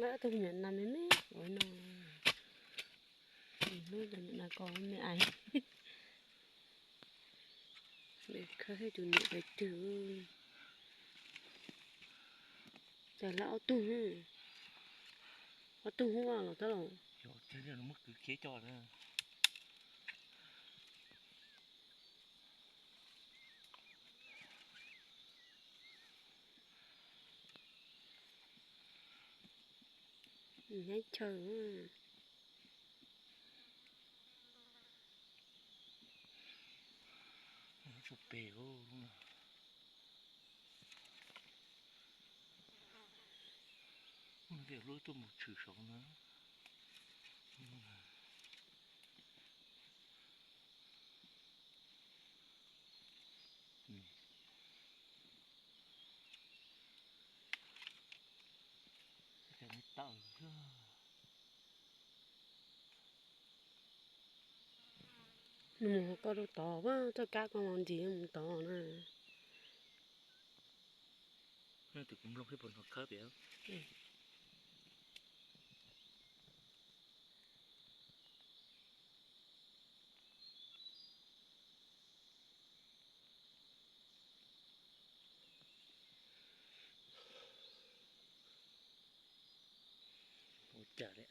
Lawv ob tug me nyuam nas me me ua no. Hnub cov me nyuam nas kos me ais. Khawb thiab tus niam pes twg. Cas lawv ob tug, ob tug hub los tab los. Nyob chaw. Tshuav pes lub no. Lub tuaj mus tshwm saud na. Nws mus hauv koj rau tod, txoj kab koj los ntsis mus tod na. Tus kuv nplooj peb puas hnov khawb pem. Ua cas li